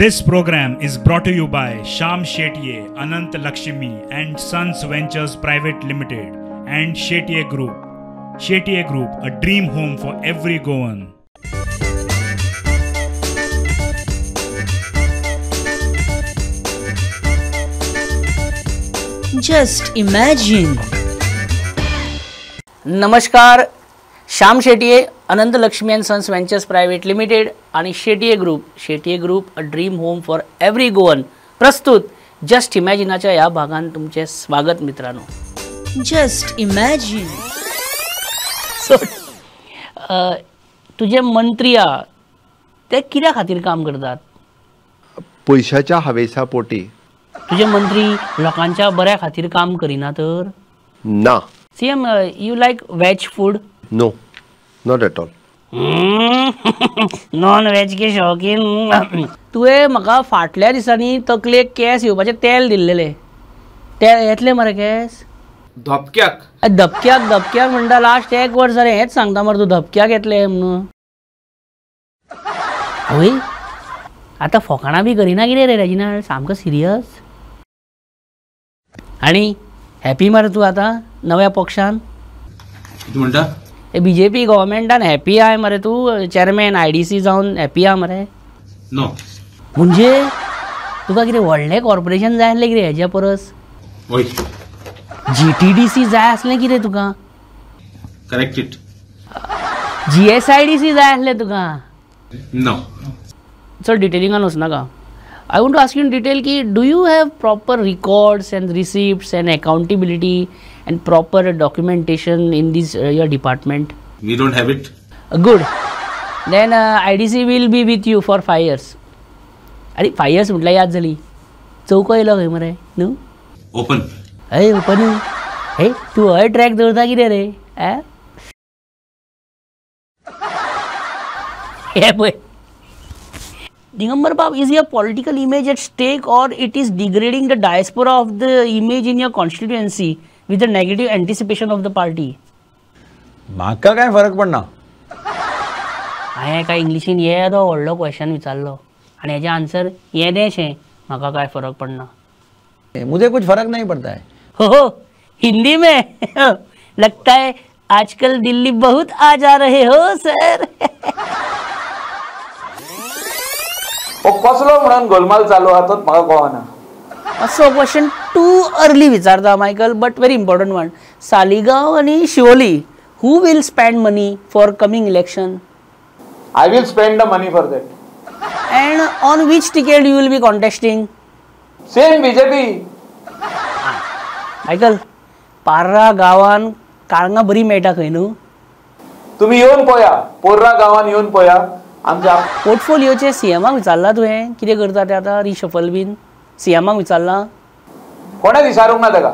This program is brought to you by Sham Shetye, Anant Lakshmi and Sons Ventures Private Limited and Shetye Group. Shetye Group, a dream home for every Goan. Just imagine. नमस्कार, Shyam Shetye, Anant Lakshmi and sons ventures private limited आणि Shetye group, Shetye group a dream home for every Goan प्रस्तुत just इमॅजिनाच्या ह्या भागान तुमचे स्वागत मित्रांनो. Just imagine. So तुझे मंत्री आ ते कित्या खातीर काम करतात? पयशाच्या हावेसा पोटी. तुझे मंत्री लोकांच्या बऱ्या खातीर काम करिना तर? ना. CM, you like veg food? No, not at all. Non veg K शौकीन. तुवें म्हाका फाटल्या दिसांनी तकलेक केंस येवपाचें तेल दिल्लेलें, तेल येतलें मरे केंस? धपक्याक धपक्याक धपक्याक म्हणटा, लास्ट एक वर्स जालें हेंच सांगता मरे तूं, धपक्याक येतलें म्हणून. आवय, आतां फोकाणां बी करिना कितें रे रेजिनाल्ड, सामको सिरियस. आनी हॅपी मरे तूं आतां नव्या पक्षान? कितें म्हणटा? बीजेपी गव्हर्मेंटान हॅपी आहाय मरे तूं? चेअरमॅन IDC जावन हॅपी आहा मरे? नो. म्हणजे तुका कितें व्हडलें कॉर्पोरेशन जाय आसलें कितें हेज्या परस? वय. GTDC जाय आसलें कितें तुका? Correct it. GSIDC जाय आसलें तुका? नो. चड डिटेलिंगान वचनाका. I want to ask you in detail की do you have proper records and receipts and accountability and proper documentation in this your department? We don't have it. Good. Then IDC will be with you for 5 years. अरे 5 years म्हटल्यार याद जाली. चौको येयलो खंय मरे न्हू? Open. हय open. हे तूं हय ट्रॅक दवरता कितें रे? हे पळय Digambar Bab, is your political image at stake or it is degrading the diaspora of the image in your constituency with the negative anticipation of the party? म्हाका काय फरक पडना. हांवें काय इंग्लिशीन येदो व्हडलो क्वेश्चन विचारलो आनी हेजें आन्सर येदेशें, म्हाका काय फरक पडना. मुझे कुछ फरक नहीं पड़ता है. हो हो, हिंदी में. लगता है आजकल दिल्ली बहुत आ जा रहे हो सर. कसलो म्हणून गोलमाल चालू आहा तोच म्हाका कळना. असो क्वेश्चन टू अर्ली विचारता Michael, but very important one. Saligao आनी Siolim, who will spend money for coming election? I will spend the money for that. And on which ticket you will be contesting? Same BJP. Michael, Parra गांवान काळंगां बरी मेळटा खंय न्हू? तुमी येवन पळया, पोर्रा गांवान येवन पळया. आमच्या पोर्टफोलियोचे सीएमाक विचारलां तुवें कितें करता ते आतां रिशफल बीन? सीएमाक विचारलां? कोणें विचारूंक ना ताका.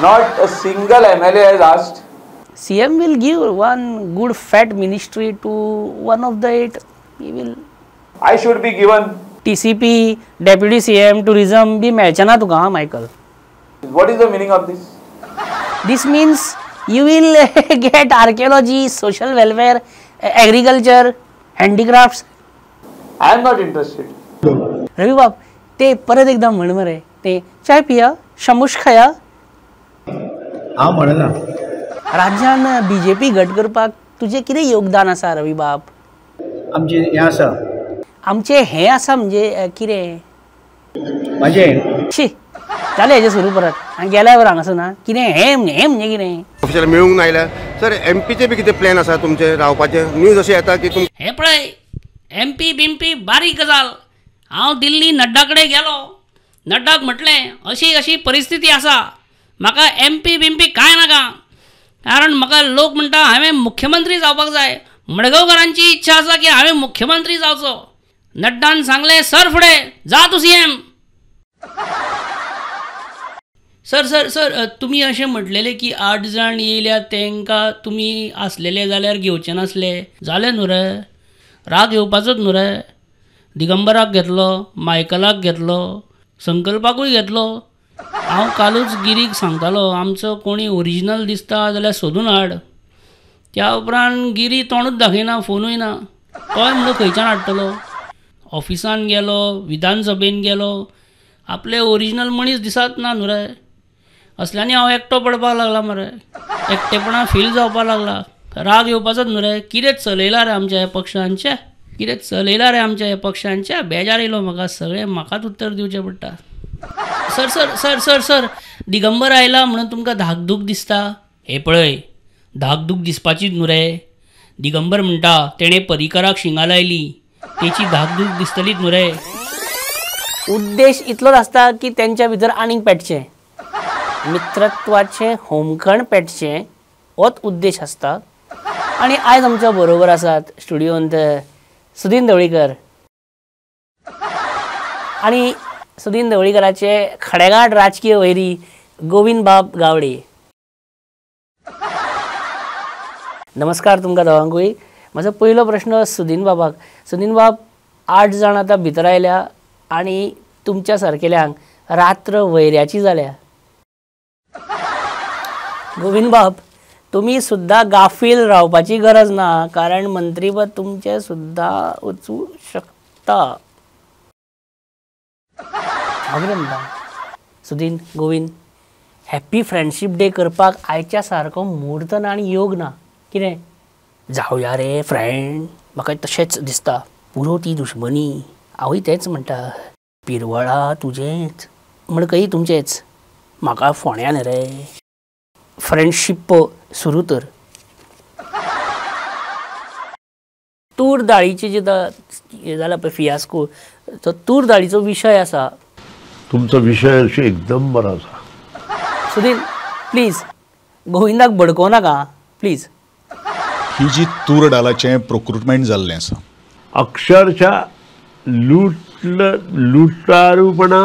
Not a single MLA has asked. CM will give one good fat ministry to one of the 8. He will. I should be given TCP, deputy CM, tourism B मेळचें ना तुका. Michael, what is the meaning of this? This means you will get archaeology, social welfare, agriculture, handicrafts. I am not interested. Ravi बाब, ते परत एकदा म्हण मरे, ते चाय पिया शमुश खाया. हांव म्हणना. राज्यान बीजेपी घट करपाक तुजें कितें योगदान आसा रवी बाब? आमचें हें आसा. आमचें हें आसा म्हणजे कितें? म्हाजें शी जालें हेजें सुरू परत. आनी गेल्यावर हांगासर ना कितें हें हें म्हणजे कितें? ऑफिसर मेळूंक नायल्या सर. एमपीचे बी कितें प्लॅन आसा तुमचे रावपाचे? न्यूज अशें येता की तुम हें पळय एमपी बिमपी बारीक गजाल. हांव दिल्ली नड्डा कडेन गेलो, नड्डाक म्हटलें अशी अशी परिस्थिती आसा, म्हाका एमपी बिमपी कांय नाका, कारण म्हाका लोक म्हणटा हांवें मुख्यमंत्री जावपाक जाय, मडगांवकारांची इच्छा आसा की हांवें मुख्यमंत्री जावचो. नड्डान सांगलें सर फुडें जा तूं सीएम. सर सर सर, तुमी अशें म्हटलेलें की 8 जाण येयल्या तांकां तुमी आसलेले जाल्यार घेवचे नासले. जालें न्हू रे, राग येवपाचोच न्हू रे. दिगंबराक घेतलो, मायकलाक घेतलो, संकल्पाकूय घेतलो. हांव कालूच गिरीक सांगतालो आमचो कोणी ओरिजिनल दिसता जाल्यार सोदून हाड. त्या उपरांत गिरी तोंडूच दाखयना, फोनूय ना. तोय म्हणून खंयच्यान हाडटलो? ऑफिसान गेलो, विधानसभेन गेलो, आपले ओरिजिनल मनीस दिसात ना न्हू रे. असल्यांनी हांव एकटो पडपाक लागला मरे, एकटेपणा फील जावपाक लागला, राग येवपाचोच न्हू रे. कितें चलयलां रे आमच्या ह्या पक्षांच्या, कितें चलयलां रे आमच्या ह्या पक्षांच्या. बेजार येयलो म्हाका, सगळें म्हाकाच उत्तर दिवचें पडटा. Sir sir sir sir sir Digambar आयला म्हणून तुमकां धाकधूक दिसता. हे पळय, धाकधूक दिसपाचीच न्हू रे. दिगंबर म्हणटा तेणें पर्रीकराक शिंगां लायली, तेची धाकधूक दिसतलीच न्हू रे. उद्देश इतलोच आसता की तेंच्या भितर आनीक पेटचें, मित्रत्वाचें होमखण पेटचें, होच उद्देश आसता. आनी आयज आमच्या बरोबर आसात स्टुडियोंत सुदीन ढवळीकर आनी सुदीन ढवळीकराचे खडेगांठ राजकीय वैरी गोविंद बाब गावडे. नमस्कार तुमकां दोगांकूय. म्हजो पयलो प्रश्न सुदीन बाबाक. सुदीन बाब, 8 जाण आतां भितर आयल्या आनी तुमच्या सारकेल्यांक रात्र वैऱ्याची जाल्या. गोविंद बाब, तुमी सुद्दां गाफील रावपाची गरज ना, कारण मंत्रीपद तुमचें सुद्दां वचूं शकता. हांव कितें म्हणटा Sudin, Govind, happy friendship day करपाक आयच्या सारको म्हूर्त ना आनी योग ना. कितें जावया रे फ्रेंड, म्हाका तशेंच दिसता. पुरो ती दुश्मनी. हांवूय तेंच म्हणटा, पिरवळा तुजेंच, मडकय तुमचेंच, म्हाका फोंड्या न्ही रे. फ्रेंडशीप सुरू तर. तूर दाळीची जी जाला पळय फियास्को, तो तूर दाळीचो विशय आसा. तुमचो विशय अशें एकदम बरो आसा. सुदीन प्लीज गोविंदाक भडकोव नाका प्लीज. ही जी तूर दाळाचें प्रोक्रुटमेंट जाल्लें आसा, अक्षरशः लुटारूपणा,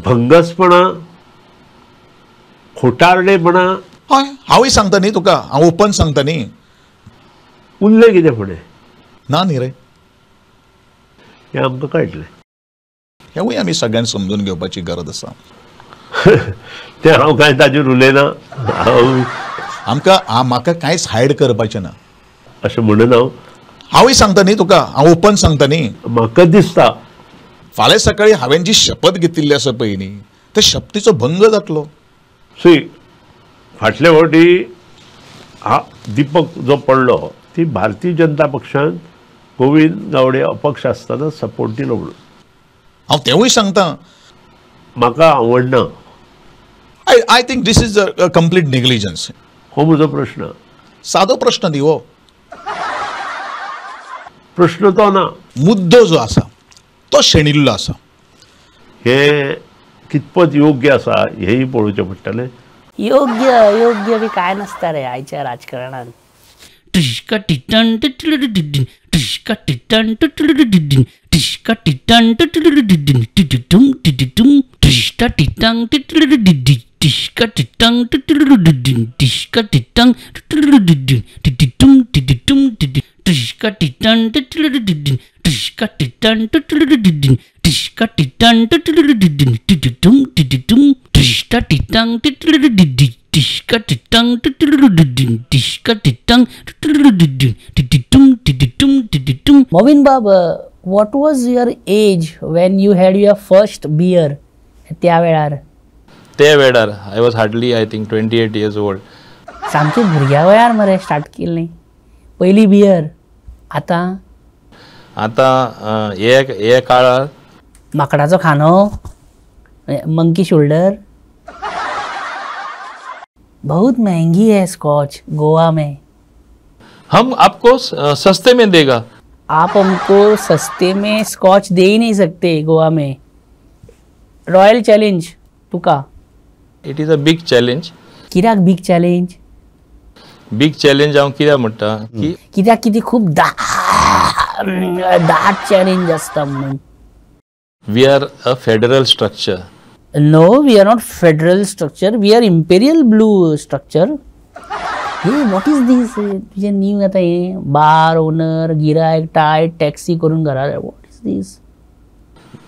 भंगसपणा, खोटारडेपणा. हय, हांवूय सांगता न्ही तुका, हांव ओपन सांगता न्ही. उरलें कितें फुडें ना न्ही रे, हें आमकां कळटलें. हेंवूय आमी सगळ्यांक समजून घेवपाची गरज आसा. तें हांव कांय ताजेर उलयना. हांव आमकां म्हाका कांयच हायड करपाचें ना अशें म्हणून हांव हांवूय सांगता न्ही तुका, हांव ओपन सांगता न्ही. म्हाका दिसता फाल्यां सकाळी हांवें जी शपथ घेतिल्ली आसा पळय न्ही, त्या शपथीचो भंग जातलो. सी, फाटले फावटी हा दीपक जो पडलो ती भारतीय जनता पक्षान गोविंद गावडे अपक्ष आसतना सपोर्ट दिलो म्हणून हांव तेवूय सांगता. म्हाका आवडना. I think this is a complete negligence. हो म्हजो प्रश्न. सादो प्रश्न न्ही हो प्रश्न, तो ना. मुद्दो जो आसा तो शेणिल्लो आसा. हे कितपत योग्य आसा हेंय पळोवचें पडटलें. योग्य योग्य बी काय नासता रे आयच्या राजकारणान. Movin Bab, what was your age when you had your first beer? त्या वेळार, त्या वेळार I was hardly I think 28 years old. सामकी भुरग्या वयार मरे स्टार्ट केली पयली बियर. आतां आतां हे काळार माकडाचो खांदो, मंकी शोल्डर. बहुत महंगी है स्कॉच गोवा में. हम आपको सस्ते में देगा. आप हमको सस्ते में स्कॉच दे ही नहीं सकते गोवा में. रॉयल चैलेंज तुका. It is a big challenge. कित्याक बिग चॅलेंज? बिग चॅलेंज हांव कित्याक म्हणटा की कित्याक कितें खूब दाट चॅलेंज आसता म्हणून. We are a federal structure. No, we are not federal structure, we are imperial blue structure. Hey, what is this? तुझे न्यू आता हे बार ओनर गिरायक टायट टॅक्सी करून घरा. What is this?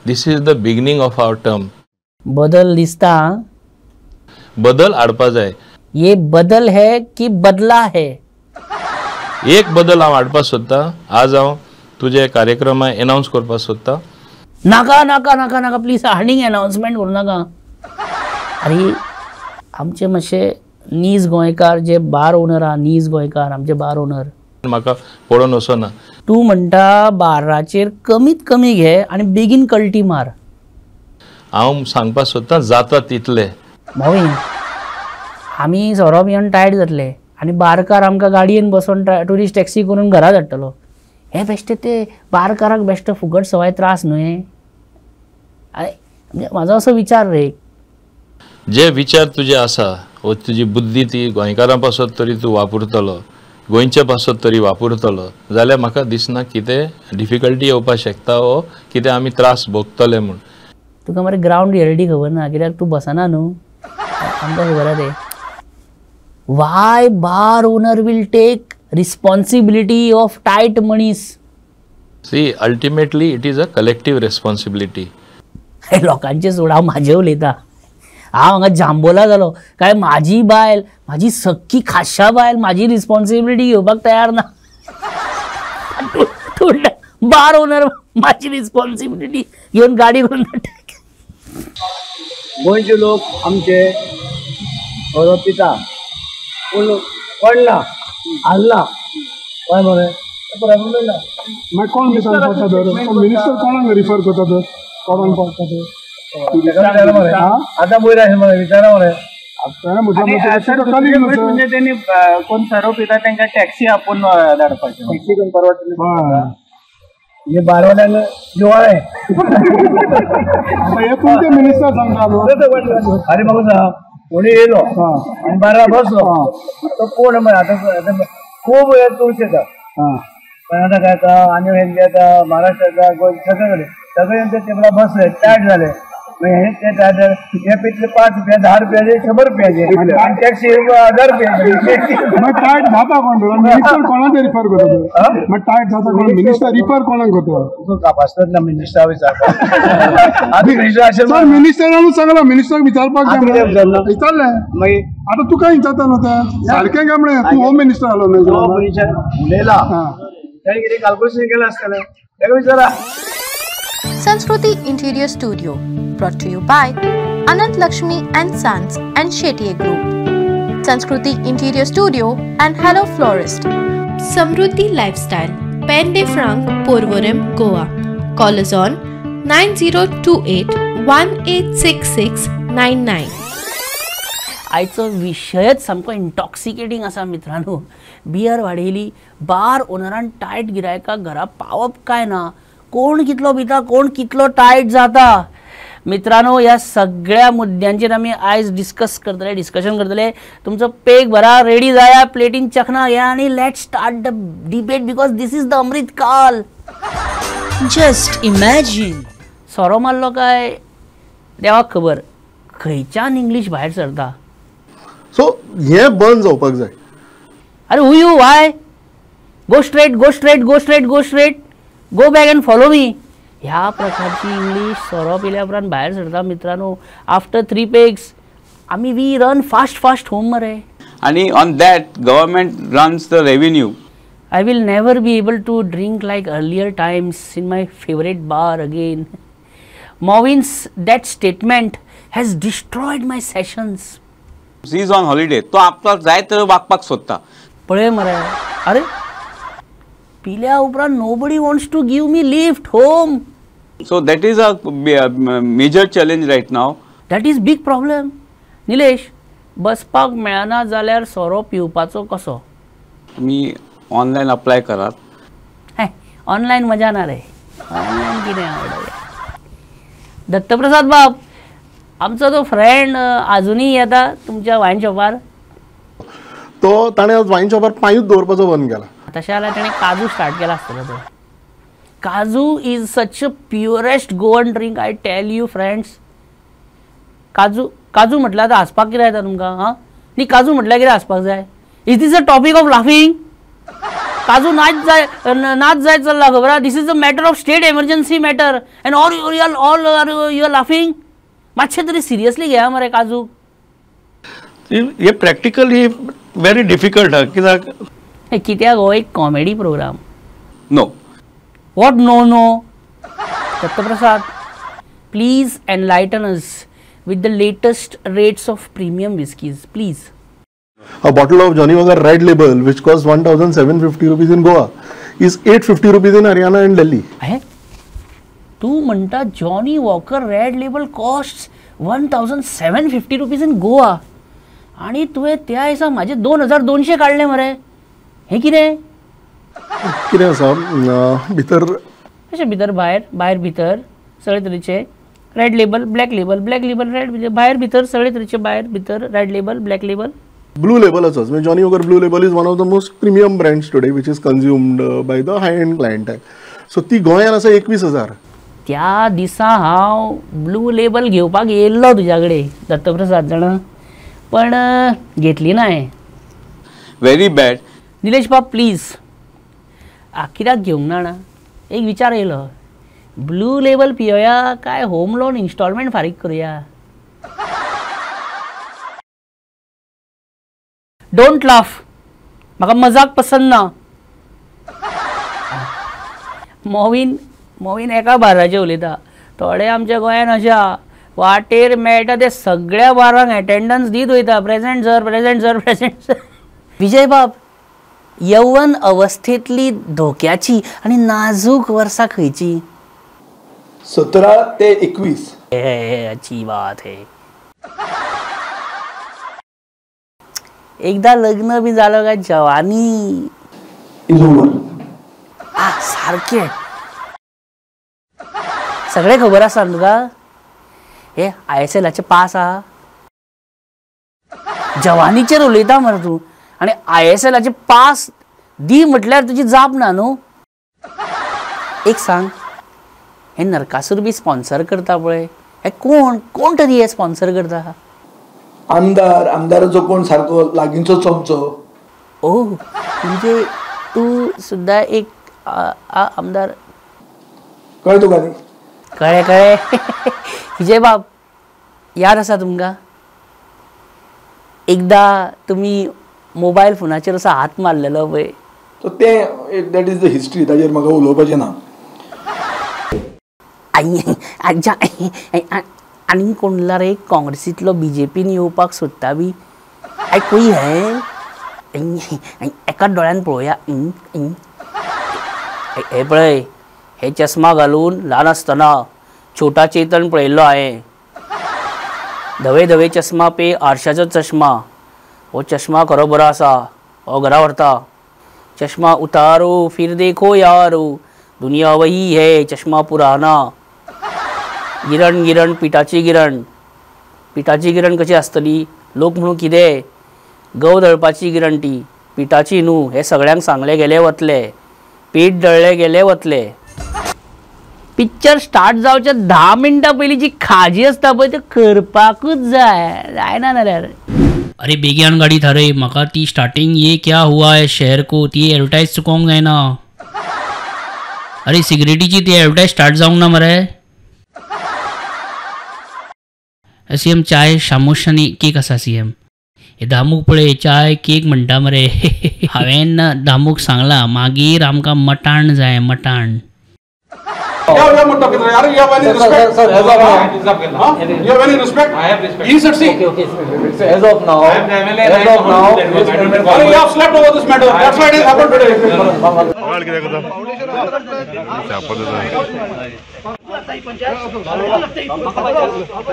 This is the beginning of our term. बदल दिसता. बदल हाडपा जाय. ये बदल है की बदला है? एक बदल हांव हाडपाक सोदता. आज हांव तुजे कार्यक्रम एनाउन्स करपाक सोदता. नाका नाका नाका नाका प्लीज आनीक एनाउन्समेंट करूं नाका. अरे आमचे मातशे नीज गोंयकार जे बार ओनर आहा, नीज गोंयकार आमचे बार ओनर म्हाका पळोवन वचना. तूं म्हणटा बाराचेर कमीत कमी घे आनी बेगीन कल्टी मार. हांव सांगपाक सोदता जाता तितले. भावी आमी सोरो पिवन टायर्ड जातले आनी बारकार आमकां गाडयेन बसोवन ट्युरिस्ट टॅक्सी करून घरा धाडटलो. हे बेश्टे ते बारकाराक बेश्टे फुकट सवाय त्रास न्हय. म्हणजे म्हाजो असो विचार रे. जे विचार तुजे आसा वो तुजी बुद्धी ती गोंयकारां पासत तरी तूं वापरतलो, गोंयच्या पासत तरी वापरतलो जाल्यार म्हाका दिसना कितें डिफिकल्टी येवपाक शकता वो कितें आमी त्रास भोगतले म्हूण. तुका मरे ग्रावंड रियलिटी खबर ना कित्याक तूं बसना न्हू. आमकां खबर आहा तें. Why bar owner will take responsibility of tight मनीस? See, ultimately it is a collective responsibility. लोकांचे सोड, हांव म्हाजें उलयता. हांव हांगा जांबोला जालो काय म्हाजी बायल, म्हाजी सख्खी खाशा बायल म्हाजी रिस्पॉन्सिबिलिटी घेवपाक तयार ना. बार ओनर म्हाजी रिस्पॉन्सिबिलिटी घेवन गाडी करून. गोंयचे लोक आमचे सोरो पिता पूण पडला हारला काय मरे प्रॉब्लेम ना. मागीर कोण विचार पडटा तर? मिनिस्टर कोणाक रिफर करता तर? कोणाक पडटा तर? आतां वयर आशिल्लें मरे विचारा मरे. म्हणजे त्यांनी कोण सोरो पिता तांकां टॅक्सी आपोवन धाडपाचें. टॅक्सी कोण परवडटलें हे बारवाल्यांक जिवाळें. हे तुमचे मिनिस्टर सांगता. अरे म्हाका सांग, कोणी येयलो आनी बारा बसलो तो कोण आतां खूब तुळशी येता कर्नाटका येता आनी हेंचे येता महाराष्ट्र येता गोंय सगळे कडेन सगळे टेबलार बसले टायट जाले. मागीर हे ते टायट जाले, हे पितले 5 रुपया 10 रुपयाचे 100 रुपयाचे आनी टॅक्सी 1000 रुपयाचे. मागीर टायट जाता कोण? मिनिस्टर कोणाक रिफर करता? मागीर टायट जाता कोण? मिनिस्टर रिफर कोणाक करता? तूं कापासतात ना मिनिस्टरा विचारता. सर मिनिस्टरानूच सांगला, मिनिस्टराक विचारपाक जाय विचारलें. मागीर आतां तुका विचारता न्हू तें सारकें काय म्हळें? तूं होम मिनिस्टर आलो न्हय, उलयला ताणें कितें कॅल्कुलेशन केलें आसतलें ताका विचारा. Sanskruti Interior Studio, brought to you by Anant Lakshmi and Sons and Shetye Group. Sanskruti Interior Studio and Hello Florist. Samruddhi Lifestyle, Pen de Franc, Porvorim, Goa. Call us on 9028 1866 99. आयचो विशयच सामको इंटॉक्सिकेटींग आसा मित्रांनो. Beer वाडयली, bar ओनरान tight गिरायकाक घरा पावप काय ना, कोण कितलो पिता, कोण कितलो टायट जाता. मित्रांनो ह्या सगळ्या मुद्द्यांचेर आमी आयज डिस्कस करतले, डिस्कशन करतले. तुमचो पेग भरा, रेडी जाया, प्लेटीन चखना घ्या आनी let's start the debate because this is the Amrit Kaal. Just imagine. सोरो मारलो काय देवाक खबर खंयच्यान इंग्लीश भायर सरता. सो हे बंद जावपाक जाय. अरे who you, why? Go straight, go straight, go straight, go straight, go back and follow me. ह्या प्रकारची इंग्लीश सोरो पिल्या उपरांत भायर सरता मित्रांनो. आफ्टर 3 पेग्स आमी we run fast fast home मरे. आनी on that government runs the revenue. I will never be able to drink like earlier times in my favourite bar again. Movin's that statement has destroyed my sessions. He is on holiday, तो आपल्याक जाय तर वागपाक सोदता. पळय मरे, अरे पिल्या उपरांत nobody wants to give me lift home. So that is a major challenge right now. That is big problem. Nilesh, बसपाक मेळना जाल्यार सोरो पिवपाचो कसो? तुमी ऑनलायन अप्लाय करात. ऑनलायन मजा ना रे, ऑनलायन कितें आवडटा. दत्तप्रसाद बाब, आमचो तो फ्रेंड आजुनूय येता तुमच्या वायन शॉपार? तो ताणें आज वायन शॉपार पांयूच दवरपाचो बंद केला. तशें जाल्यार ताणें काजू स्टार्ट केला आसतलो. तो काजू is such a purest Goan drink, I tell you friends. काजू काजू म्हटल्यार आतां हांसपाक कितें येता तुमकां? हां न्ही, काजू म्हटल्यार कितें हांसपाक जाय? Is this a topic of laughing? काजू नाच जाय नाच जाय चल्ला खबर आहा. This is a matter of state emergency matter and all all are you are laughing. मातशें तरी सिरियसली घेया मरे काजू. हे प्रॅक्टिकली व्हेरी डिफिकल्ट आहा कित्याक कित्याक हो एक comedy program no. What no no? Dattaprasad, please enlighten us with the latest rates of premium whiskies, please. A bottle of Johnnie Walker Red Label, which costs 1750 rupees in Goa, is 850 rupees in Haryana and Delhi. तूं म्हणटा Johnnie Walker Red Label costs 1750 rupees in Goa आनी तुवें त्या दिसा म्हाजे 2200 काडले मरे. हें कितें? कितें आसा भितर? अशें भितर भायर, भायर भितर सगळे तरेचे red label, black label, black label, red, भायर भितर सगळे तरेचे, भायर भितर red label, black label. Blue label आसाच. म्हणजे Johnnie Walker Blue Label is one of the most premium brands today, which is consumed by the high end clientele. So ती गोंयान आसा 21,000. त्या दिसा हांव ब्लू लेबल घेवपाक येयल्लो तुज्या कडेन दत्तप्रसाद जाणा, पण घेतली ना हांवें. Very bad. Nilesh बाब प्लीज, कित्याक घेवंक ना? एक विचार येयलो, ब्लू लेबल पियोया काय होम लोन इन्स्टॉलमेंट फारीक करुया? Don't laugh, म्हाका मजाक पसंद ना. मोवीन मोवीन एका बाराचेर उलयता. थोडे आमच्या गोंयान अशा वाटेर मेळटा ते सगळ्या बारांक एटेंडन्स दीत वयता, present sir, present sir, present sir. Vijay बाब, यौवन अवस्थेंतली धोक्याची आनी नाजूक वर्सां खंयची? 17 ते 21. अच्छी बात है. एकदा लग्न बी जालो काय जवानी is over. सारकें सगळें खबर आसा न्हू तुका? हे ISLाचे पास आहा. जवानीचेर उलयता मरे तूं आनी ISLाचे पास दी म्हटल्यार तुजी जाप ना न्हू. एक सांग, हे नरकासूर बी स्पॉन्सर करता पळय, हे कोण कोण तरी हे स्पॉन्सर करता? आमदार, आमदाराचो कोण सारको लागींचो चमचो. ओ म्हणजे तूं सुद्दां एक आमदार. कळ्ळें तुका न्ही? कळ्ळें कळ्ळें. विजय बाब, याद आसा तुमकां एकदां तुमी मोबायल फोनाचेर असो हात मारलेलो पळय? सो तें that is the history, ताजेर म्हाका उलोवपाचें ना. आनी कोणला रे काँग्रेसींतलो बीजेपीन येवपाक सोदता बी? I कोई है? एकाच दोळ्यान पळोवया. हे पळय, हे चश्मा घालून ल्हान आसतना छोटा चेतन पळयल्लो हांवें. धवे धवे चश्मा पे आरशाचो चश्मा, हो चश्मा खरो बरो आसा, हो घरा व्हरता. चश्मा उतारो फिर देखो यारो, दुनिया वही है चश्मा पुराना. गिरण गिरण पिठाची गिरण, पिठाची गिरण कशी आसतली? लोक म्हणून कितें गंव दळपाची गिरण ती, पिठाची न्हू. हें सगळ्यांक सांगलें गेलें वतलें, पीठ दळ्ळें गेलें वतलें. पिक्चर स्टार्ट जावच्या 10 मिनटां पयलीं जी खाजी आसता पळय ती करपाकूच जाय, जायना नाल्यार. अरे बेगीन गाडी थारय, म्हाका ती स्टार्टींग ये क्या हुआ है शहर को ती एडवर्टायज चुकोंक जायना. अरे सिगरेटीची ती एडवर्टायज स्टार्ट जावंक ना मरे. सीएम चाय शामोश आनी केक आसा सीएम. हे दामूक पळय चाय केक म्हणटा मरे. हांवें दामूक सांगलां मागीर आमकां मटाण जाय, मटाण. You have any respect? Sir, as of now, you have any respect? I have respect. He said, see. Okay, okay. As of now, as of now, you have slept over this matter. That's why it has happened today.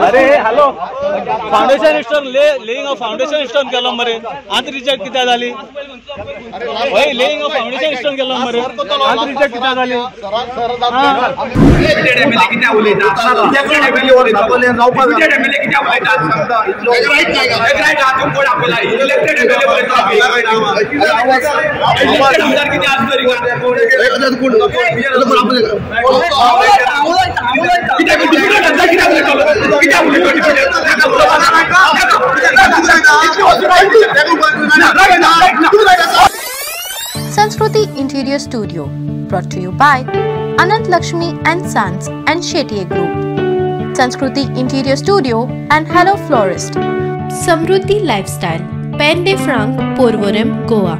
अरे hello, foundation stone laying of foundation stone केलो मरे, आतां reject कित्याक जाली? हय, laying of foundation stone केलो मरे, आतां रिजेक्ट कित्याक जाली? Sanskruti Interior Studio, brought to you by Anant Lakshmi and Sons and Shetye Group. Sanskruti Interior Studio and Hello Florist. Samruddhi Lifestyle, Pende Frank, Porvorim, Goa.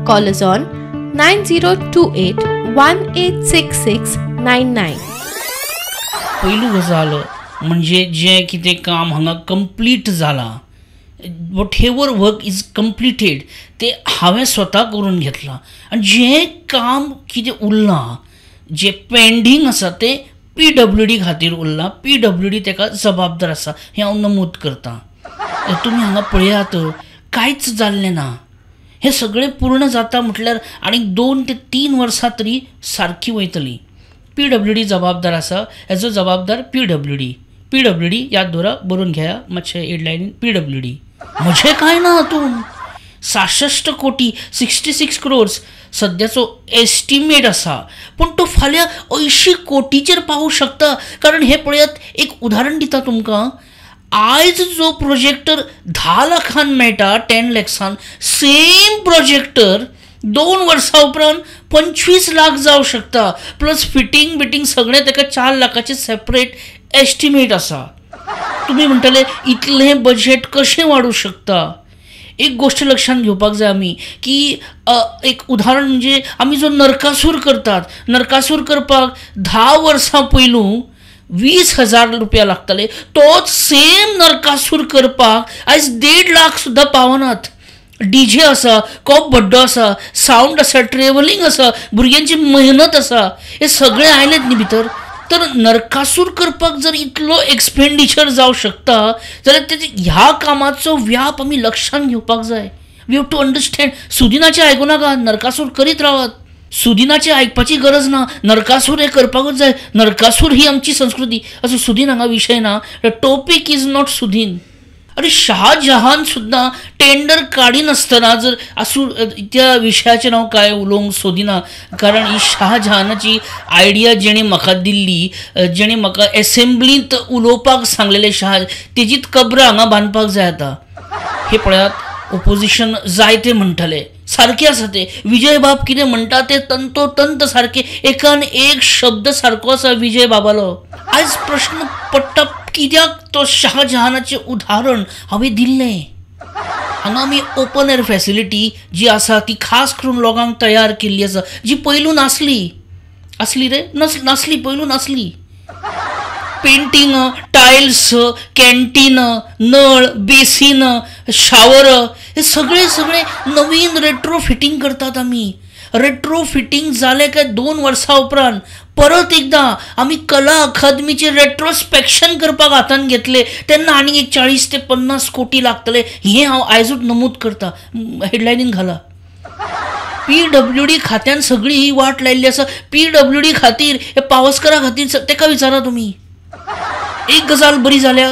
Call us on 9028 1866 99. पयलू गजाल म्हणजे जें कितें काम हांगा कंप्लीट जालां, whatever work is completed तें हांवें स्वता करून घेतलां आनी जें काम कितें उरलां, जें पेंडींग आसा तें PWD खातीर उरलां. PWD ताका जबाबदार आसा हें हांव नमूद करतां. तुमी हांगा पळयात, कांयच जाल्लें ना. हें सगळें पूर्ण जाता म्हटल्यार आनीक 2 ते 3 वर्सां तरी सारकी वयतली. PWD जबाबदार आसा, हेजो जबाबदार PWD. PWD याद दवरा, बरोवन घेया मातशें हेडलायनीन PWD. म्हजें कांय ना हातून. 66 कोटी 66 क्रोर्स सद्याचो एस्टिमेट आसा, पूण तो फाल्यां 80 कोटीचेर पावूं शकता. कारण हें पळयात, एक उदाहरण दिता तुमकां. आयज जो प्रोजेक्टर 10 लाखान मेळटा, 10 लॅक्सान, सेम प्रोजेक्टर 2 वर्सां उपरांत 25 लाख जावं शकता. प्लस फिटींग बिटींग सगळें ताका 4 लाखाचें सेपरेट एस्टिमेट आसा. तुमी म्हणटले इतलें बजेट कशें वाडूं शकता? एक गोश्ट लक्षांत घेवपाक जाय आमी की एक उदाहरण म्हणजे आमी जो नरकासूर करतात, नरकासूर करपाक 10 वर्सां पयलू 20,000 रुपया लागताले, तोच सेम नरकासूर करपाक आयज 1.5 लाख सुद्दां पावनात. डीजे आसा, कोप बड्डो आसा, सावंड आसा, ट्रेवलिंग आसा, भुरग्यांची मेहनत आसा, हे सगळें आयलेत न्ही भितर. तर नरकासूर करपाक जर इतलो एक्सपेंडिचर जावं शकता जाल्यार तेजे ह्या कामाचो व्याप आमी लक्षांत घेवपाक जाय. We have to understand. सुदिनाचें आयकूं नाका, नरकासूर करीत रावात. सुदिनाचें आयकपाची गरज ना, नरकासूर हें करपाकूच जाय. नरकासूर ही आमची संस्कृती. असो सुदीन हांगा विशय ना, the topic is not Sudin. अरे शाहजहान सुद्दां टेंडर काडिनासतना जर आसूं, त्या विशयाचेर हांव कांय उलोवंक सोदिना, कारण ही शाहजहानाची आयडिया जेणे म्हाका दिल्ली, जेणे म्हाका एसेंब्लींत उलोवपाक सांगलेलें शाह, तेजीच कब्र हांगा बांदपाक जाय आतां. हें पळयात, ओपोजिशन जायते म्हणटाले, सारकें आसा तें. विजय बाब कितें म्हणटा तें तंतोतंत सारकें, एकान एक शब्द सारको आसा विजय बाबालो. आयज प्रश्न पडटा कित्याक तो शाहजहानाचें उदाहरण हांवें दिल्लें. हांगा आमी ओपन एयर फॅसिलिटी जी आसा ती खास करून लोकांक तयार केल्ली आसा, जी पयलू नासली. आसली रे? नासली, पयलू नासली. पेंटींग, टायल्स, कॅन्टीन, नळ, बेसीन, शावर, हे सगळे सगळे नवीन रेट्रो फिटींग करतात आमी. रेट्रो फिटींग जालें काय 2 वर्सां उपरांत परत एकदां आमी कला अकादमीचें रेट्रोस्पेक्शन करपाक हातान घेतलें, तेन्ना आनीक एक 40 ते 50 कोटी लागतले हें हांव आयजूच नमूद करता, हेडलायनीन घाला. PWD खात्यान सगळी ही वाट लायिल्ली आसा. PWD खातीर, हे पावसकरा खातीर तेका विचारा तुमी. एक गजाल बरी जाल्या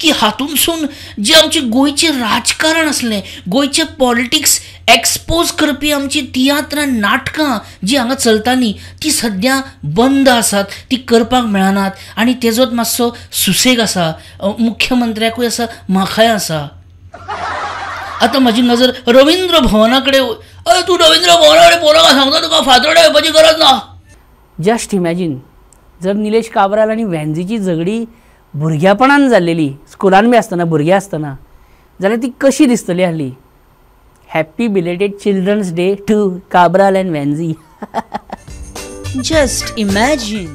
की हातूंतसून जें आमचें गोंयचें राजकारण आसलें, गोंयचें पॉलिटिक्स एक्सपोज करपी आमची तियात्रां, नाटकां जी हांगा चलतालीं ती सद्या बंद आसात, ती करपाक मेळनात आनी तेजोच मातसो सुसेग आसा, मुख्यमंत्र्याकूय आसा, म्हाकाय आसा. आतां म्हाजी नजर रविंद्र भवना कडेन. अरे तूं रविंद्र भवना कडेन पळोवनाका, सांगता तुका, फातोड्या येवपाची गरज ना. जस्ट इमॅजीन, जर निलेश काब्राल आनी व्हॅन्झीची झगडी भुरग्यापणान जाल्लेली, स्कुलान बी आसतना, भुरगे आसतना, जाल्यार ती कशी दिसतली आसली. Happy belated children's day to Cabral and Venzy. Just imagine.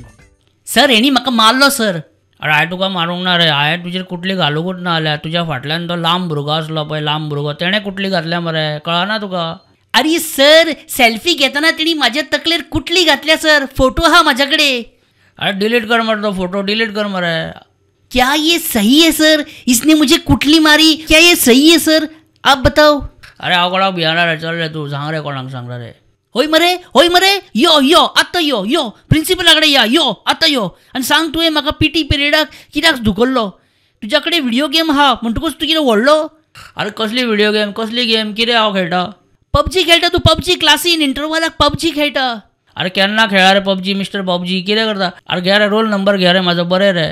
Sir, हेणी म्हाका मारलो सर. अरे हांवें तुका मारूंक ना रे, हांवें तुजेर कुटली घालूंकूच ना जाल्यार. तुज्या फाटल्यान तो लांब भुरगो आसलो पळय, लांब भुरगो, तेणें कुटली घातल्या मरे, कळना तुका? अरे सर, सेल्फी घेतना तेणी म्हाज्या तकलेर कुटली घातल्या सर, फोटो आहा म्हाज्या कडेन. अरे डिलीट कर मरे तो फोटो, डिलीट कर मरे. क्या ये सही है सर? इसने मुझे कुटली मारी, क्या ये सही है सर? आप बताओ. अरे हांव कोणाक भियेना रे, चल रे तूं, सांग रे कोणाक सांगला रे. होय मरे, होय मरे, यो यो आतां यो यो प्रिंसिपला कडेन या, यो आतां यो आनी सांग तुवें म्हाका पीटी पिरियडाक कित्याक धुकल्लो? तुज्या कडेन व्हिडियो गेम आहा म्हणटकूच तूं कितें व्हडलो? अरे कसली व्हिडियो गेम, कसली गेम, कितें हांव खेळटा? पबजी खेळटा तूं, पबजी क्लासीन इंटरवलाक पबजी खेळटा. अरे केन्ना खेळा रे पबजी, मिस्टर पबजी, कितें करता? अरे घे रे रोल नंबर घे रे म्हाजो, बरें रे.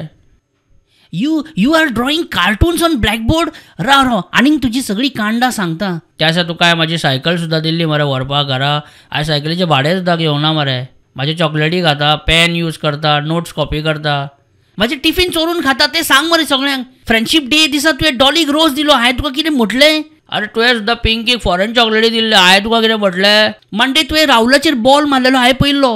You are drawing cartoons on blackboard? राव राव, आनीक तुजी सगळी कांडां सांगता. त्या दिसा तुका हांवें म्हाजी सायकल सुद्दां दिल्ली मरे व्हरपाक घरा, हांवें सायकलीचें भाडें सुद्दां घेवना मरे. म्हाजे चॉकलेटी खाता, पेन यूज करता, नोट्स कॉपी करता, म्हाजें टिफीन चोरून खाता तें सांग मरे सगळ्यांक. फ्रेंडशीप डे दिसा तुवें डॉलीक रोज दिलो, हांवें तुका कितें म्हटलें? अरे तुवें सुद्दां पिंकीक फॉरेन चॉकलेटी दिल्ले, हांवें तुका कितें म्हटलें? मंडे तुवें राहुलाचेर बॉल मारलेलो हांवें पळयल्लो.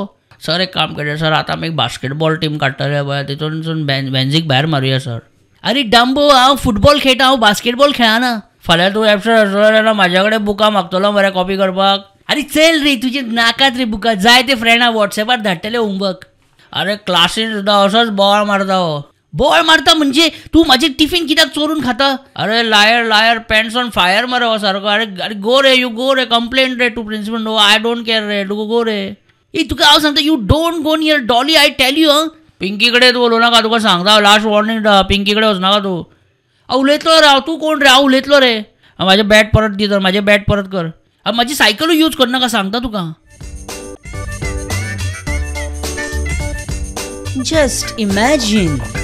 सर एक काम करया सर, आतां आमी एक बास्केटबॉल टीम काडटले पळय, तितूनसून वेन्झीक भायर मारुया सर. अरे डांबो, हांव फुटबॉल खेळटा, हांव बास्केटबॉल खेळना. फाल्यां तूं एबसेंट आसतलो तेन्ना म्हाज्या कडेन बुकां मागतलो मरे कॉपी करपाक. अरे चल रे, तुजे नाकात रे बुकां, जाय ते फ्रेंडा वॉट्सॅपार धाडटले होमवर्क. अरे क्लासीन सुद्दां असोच बोवाळ मारता हो. बोवाळ मारता म्हणजे तूं म्हाजें टिफीन कित्याक चोरून खाता? अरे liar liar pants on fire मरे हो सारको. अरे अरे गो रे, you go रे, कंप्लेन रे to principal. No I don't care रे, तूं गो रे. ए तुका हांव सांगता, you don't go near Dolly, I tell you. Pinky कडेन तूं उलोवं नाका, तुका सांगता लास्ट वॉर्निंग, पिंकी कडेन वचनाका तूं. हांव उलयतलो रे, हांव तूं कोण रे, हांव उलयतलो रे. म्हाजें बॅट परत दी तर, म्हाजें बॅट परत कर. म्हाजी सायकलूय यूज करनाका सांगता तुका. Just imagine.